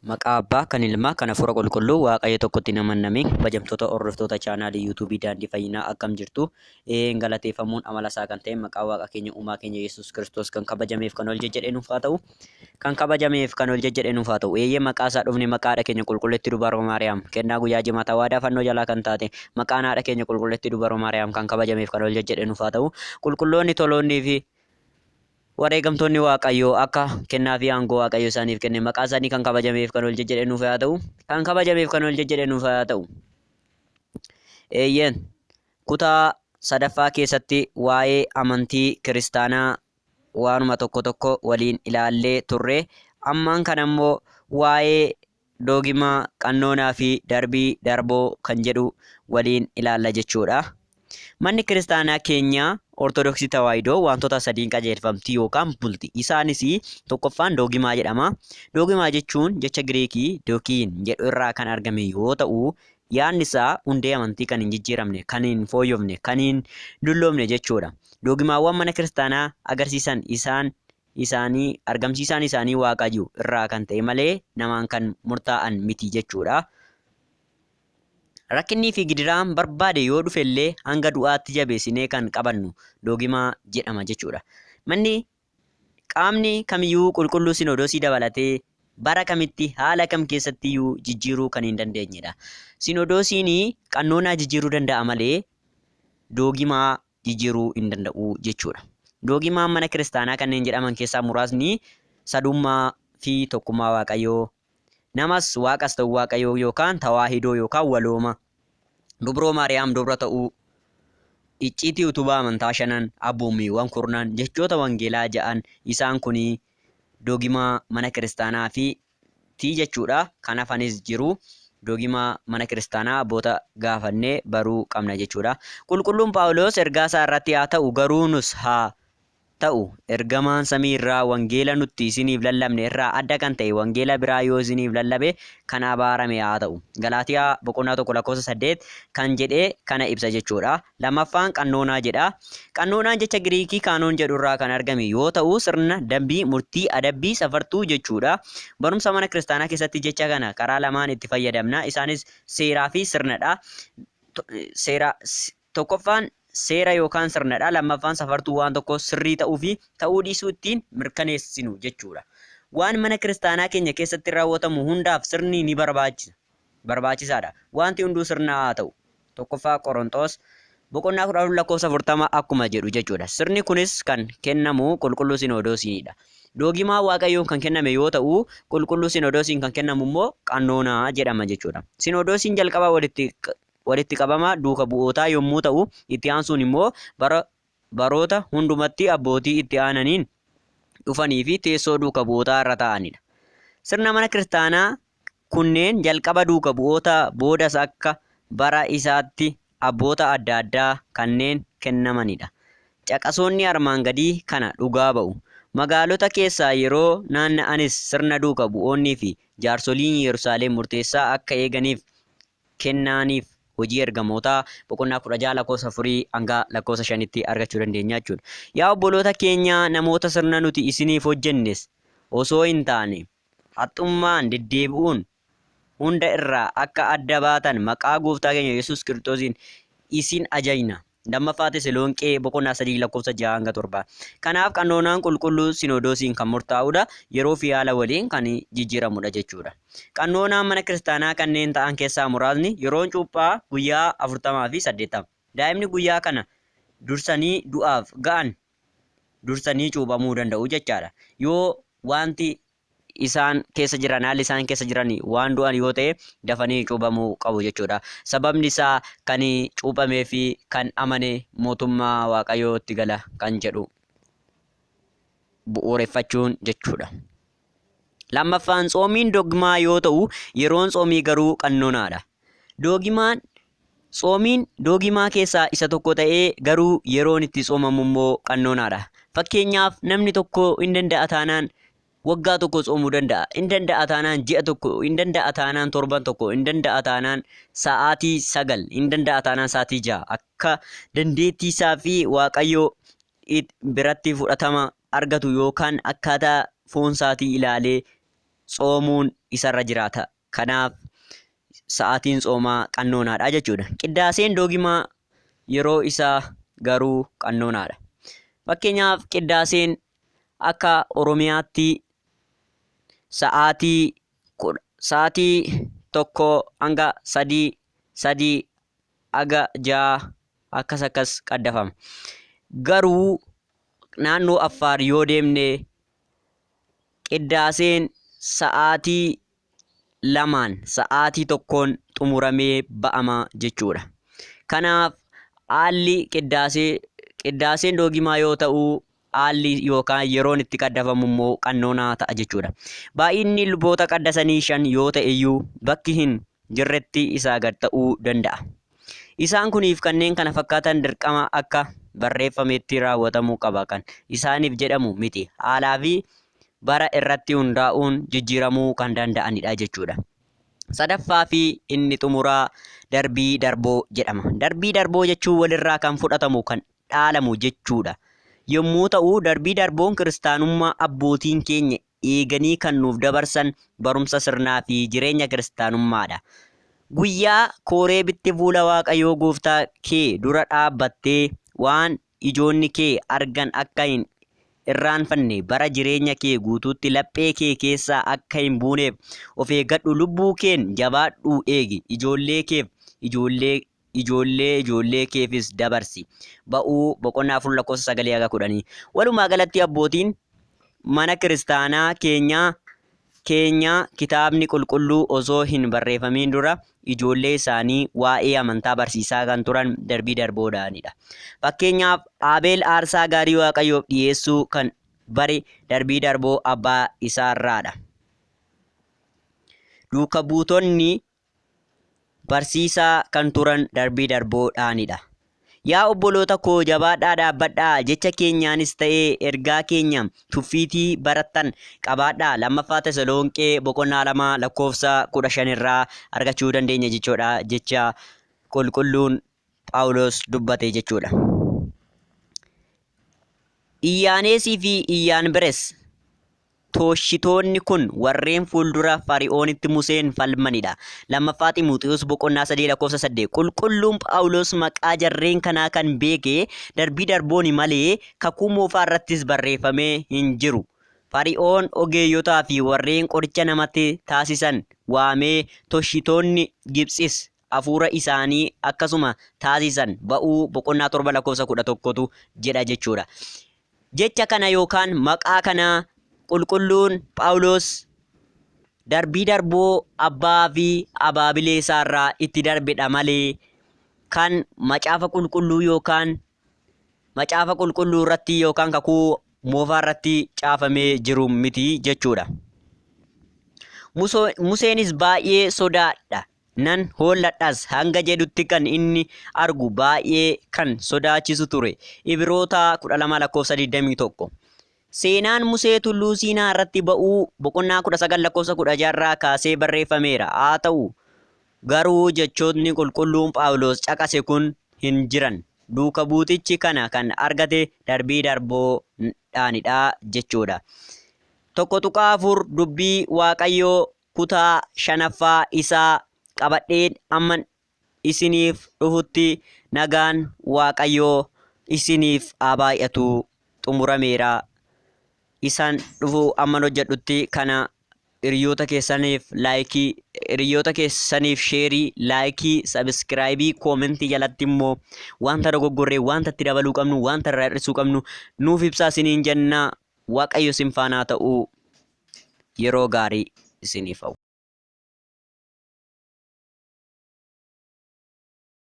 Maqaa Abbaa, kan Ilmaa, kan Hafuura Qulqulluu, Waaqayyo tokkotti hin amanname, kabajamtoota hordoftoota chaanaalii yuutuubii Daandii Fayyinaa akkam jirtu? Een galateeffamuun amala isaa kan ta'e maqaa Waaqa keenya uumaa keenya Yesuus Kiristoos kan kabajameef kan ol jejjedhe nuuf haa ta'u. Kan kabajameef kan ol jejjedhe nuuf haa ta'u. Eeyyee maqaa isaa dhufne maqaa haadha keenya qulqulleetti Dubaroo Maariyaam kennaa guyyaa jimaata waadaa fannoo jalaa kan taate maqaan haadha keenya qulqulleetti Dubaroo Maariyaam kan kabajameef kan ol jejjedhe nuuf haa ta'u. Qulqulloonni toloonnii fi Wareegamtoonni Waaqayyoo akka kennaa fi aangoo Waaqayyo isaaniif kenne maqaa isaanii kan kabajameef kan ol jejjedhe nuuf haa ta'u. Kan kabajameef kan ol jejjedhe nuuf haa ta'u. Eeyyeen kutaa sadaffaa keessatti waa'ee amantii kiristaanaa waanuma tokko tokko waliin ilaallee turre. Ammaan kana immoo waa'ee doogimaa, qannoonaa fi darbii darboo kan jedhu waliin ilaalla jechuudha. Manni kiristaanaa keenya Ortodoksii Tawaahidoo wantoota sadiin qajeelfamti yookaan bulti. Isaanis tokkoffaan doogimaa jedhama. Doogimaa jechuun jecha Giriikii dokiin jedhu irraa kan argame yoo ta'u, yaadni isaa hundee amantii kan hin jijjiiramne, kan hin fooyyofne, kan hin dulloomne jechuudha. Doogimaawwan mana kiristaanaa agarsiisan isaan isaanii argamsiisaan isaanii Waaqayyo irraa kan ta'e malee namaan kan murtaa'an miti jechuudha. Rakkinnii fi gidiraan barbaade yoo dhufe illee hanga du'aatti jabeessinee kan qabannu doogimaa jedhama jechuudha. Manni qaamni kamiyyuu qulqulluu sinoodosii dabalatee bara kamitti haala kam keessattiyyuu jijjiiruu kan hin dandeenyedha. Sinoodosiin qannoonaa jijjiiruu danda'a malee doogimaa jijjiiruu hin danda'u jechuudha. Doogimaan mana kiristaanaa kanneen jedhaman keessaa muraasni sadummaa fi tokkummaa Waaqayyoo, namas waaqas ta'uu Waaqayyoo yookaan tawaahidoo yookaan walooma, dubroo Maariyaam dubra ta'uu, icciitii utubaa amantaa shanan, abboommiiwwan kurnan, jechoota wangeelaa ja'an isaan kuni doogimaa mana kiristaanaa fi ti jechuudha. Kan hafanis jiru. Doogimaa mana kiristaanaa abboota gaafannee baruu qabna jechuudha. Qulqulluun Phaawulos ergaa isaa irratti haa ta'u garuu nus haa ta'u ergamaan samii irraa wangeela nutti isiniif lallabne irraa adda kan ta'e wangeela biraa yoo isiniif lallabe kan abaarame haa ta'u. Galaatiyaa boqonnaa 1 lakkoofsa 8 kan jedhee kana ibsa jechuudha. Lammaffaan qannoonaa jedha. Qannoonaan jecha Giriikii kaanoon jedhu irraa kan argame yoo ta'u sirna, dambii, murtii, adabbii, safartuu jechuudha. Barumsa mana kiristaanaa keessatti jecha kana karaa lamaan itti fayyadamna. Isaanis seeraa fi sirnadha. Seera tokkoffaan seera yookaan sirnadha. Lammaffaan safartuu waan tokko sirrii ta'uu fi ta'uu dhiisuu ittiin mirkaneessinu jechuudha. Waan mana kiristaanaa keenya keessatti raawwatamu hundaaf sirni ni barbaachisa. Barbaachisaadha. Wanti hunduu sirna haa ta'u. 1ffaa Qoronxoos boqonnaa 14 lakkoofsa 40 akkuma jedhu jechuudha. Sirni kunis kan kennamu qulqulluu sinodoosiinidha. Doogimaa Waaqayyoon kan kenname yoo ta'u, qulqulluu sinodoosiin kan kennamu immoo qannoonaa jedhama jechuudha. Sinodoosiin jalqaba walitti walitti qabama duuka bu'ootaa yommuu ta'u, itti aansuun immoo bara baroota hundumatti abbootii itti aananiin dhufanii fi teessoo duuka bu'ootaa irra taa'anidha. Sirna mana kiristaanaa kunneen jalqaba duuka bu'oota boodas akka bara isaatti abboota adda addaa kanneen kennamanidha. Caqasoonni armaan gadii kana dhugaa ba'u. Magaalota keessaa yeroo naanna'anis sirna duuka bu'oonnii fi jaarsoliin Yerusaalem murteessaa akka eeganiif kennaaniif Hojii Ergamootaa boqonnaa 16 lakkoofsa 4 hanga lakkoofsa 5tti argachuu dandeenya jechuudha. Yaa obboloota keenya namoota sirna nuti isiniif hojjennes osoo hin taane haxxummaan deddeebi'uun hunda irraa akka adda baatan maqaa Gooftaa keenya Yesuus Kiristoosiin isin ajajna. Lammaffaa Teseloonqee boqonnaa 3 lakkoofsa 6 hanga 7. Kanaaf qannoonaan qulqulluu sinodoosiin kan murtaa'udha, yeroo fi haala waliin kan jijjiiramudha jechuudha. Qannoonaan mana kiristaanaa kanneen ta'an keessaa muraasni yeroon cuuphaa guyyaa 40 fi 80. Daa'imni guyyaa kana dursanii du'aaf ga'an dursanii cuuphamuu danda'u jechaadha. Yoo wanti isaan keessa jiran haalli isaan keessa jiran waan du'an yoo ta'e dafanii cuuphamuu qabu jechuudha. Sababni isaa kan cuuphamee fi kan amane mootummaa Waaqayyootti gala kan jedhu bu'uureffachuun jechuudha. Lammaffaan tsoomiin dogmaa yoo ta'u yeroon tsoomii garuu qannonaadha. Doogimaan Tsoomiin doogimaa keessaa isa tokko ta'ee garuu yeroon itti tsoomamu immoo qannoonaadha. Fakkeenyaaf namni tokko hin danda'a taanaan waggaa tokko tsoomuu danda'a. Hin danda'a taanaan ji'a tokko, hin danda'a taanaan torban tokko, hin danda'a taanaan sa'aatii 9, hin danda'a taanaan sa'aatii 6 akka dandeettii isaa fi Waaqayyo biratti fudhatama argatu yookaan akkaataa foon isaatii ilaalee tsoomuun isarra jiraata. Kanaaf sa'aatiin tsoomaa qannoonaadha jechuudha. Qiddaaseen doogimaa yeroo isaa garuu qannoonaadha. Fakkeenyaaf qiddaaseen akka Oromiyaatti sa'aatii 1 hanga 3, 3 haga 6 akkas akkas qaddafama. Garuu naannoo Affaar yoo deemne qiddaaseen sa'aatii 2n sa'aatii 1n xumuramee ba'ama jechuudha. Kanaaf haalli qiddaaseen doogimaa yoo ta'u haalli yookaan yeroon itti qaddafamu immoo qannoonaa ta'a jechuudha. Baay'inni luboota qaddasanii 5 yoo ta'e iyyuu bakki hin jirretti isaa gad ta'uu danda'a. Isaan kuniif kanneen kana fakkaatan dirqama akka barreeffametti raawwatamuu qaba kan isaaniif jedhamu miti. Haalaa fi bara irratti hundaa'uun jijjiiramuu kan danda'anidha jechuudha. Sadaffaa fi inni xumuraa darbii darboo jedhama. Darbii darboo jechuun walirraa kan fudhatamu kan dhaalamu jechuudha. Yommuu ta'u darbii darboon kiristaanummaa abbootiin keenya eeganii kan nuuf dabarsan barumsa sirnaa fi jireenya kiristaanummaadha. Guyyaa Kooreebitti fuula Waaqayyoo gooftaa kee dura dhaabbattee waan ijoonni kee argan akka hin irraanfanne bara jireenya kee guutuutti laphee kee keessaa akka hin buuneef of eeggadhu lubbuu keen jabaadhuu eegi ijoollee keef ijoollee ijoollee ijoollee keefis dabarsi. Ba'uu boqonnaa 4 lakkoofsa 9 haga 10. Walumaa galatti abbootiin mana kiristaanaa keenyaa keenya kitaabni qulqulluu osoo hin barreeffamiin dura ijoollee isaanii waa'ee amantaa barsiisaa kan turan darbii darboodhaanidha. Fakkeenyaaf Abeel aarsaa gaarii Waaqayyoof dhiyeessuu kan bare darbii darboo abbaa isaarraadha. Duuka buutonni barsiisaa kan turan darbii darboodhaanidha. Yaa obboloota koo jabaadhaa dhaabbadhaa jecha keenyaanis ta'ee ergaa keenya tuffiitii barattan qabaadhaa lammaffaa Teseloonqee boqonnaa 2 lakkoofsa 15 irraa argachuu dandeenya jechuudha jecha qulqulluun Phaawulos dubbate jechuudha. Iyyaaneesii fi Iyyaanberes Tooshitoonni kun warreen fuuldura Fari'oonitti Museen falmanidha. Lammaffaa Ximotewos boqonnaa 3 lakkoofsa 8. Qulqulluun Phaawulos maqaa jarreen kanaa kan beeke darbii darbooni malee kakuu moofaa irrattis barreeffamee hin jiru. Fari'oon ogeeyyotaa fi warreen qoricha namatti taasisan waamee toshitoonni Gibtsis hafuura isaanii akkasuma taasisan Ba'uu boqonnaa 7 lakkoofsa 11tu jedha jechuudha. Jecha kana yookaan maqaa kana qulqulluun Phaawulos darbii darboo abbaa fi abaabilee isaarraa itti darbedha malee kan macaafa qulqulluu yookaan macaafa qulqulluu irratti yookaan kakuu moofaa irratti caafamee jiru miti jechuudha. Museenis baay'ee sodaadha nan hoolladhas hanga jedhutti kan inni argu baay'ee kan sodaachisu ture. Ibiroota 12 lakkoofsa 21. Seenaan Musee Tulluu Siinaa irratti ba'uu boqonnaa 19 lakkoofsa 16 irraa kaasee barreeffameera. Haa ta'u garuu jechootni qulqulluun Phaawulos caqase kun hin jiran. Duuka buutichi kana kan argate darbii darboodhaanidha jechuudha. 1.4 Dubbii Waaqayyoo kutaa 5ffaa isaa qabadheen amman isiniif dhufutti nagaan Waaqayyoo isiniif haa baay'atu. Xumurameera. Isan dhufu amman hojjedhutti kana hiriyoota keessaniif laayikii, hiriyoota keessaniif sheerii, laayikii, sabiskiraayibii, koomentii jalatti immoo wanta dogoggorree, wanta itti dabaluu qabnu, wanta irraa hir'isuu qabnu nuuf ibsaa isiniin jenna. Waaqayyo isin faanaa ta'uu yeroo gaarii isiniif hawwa.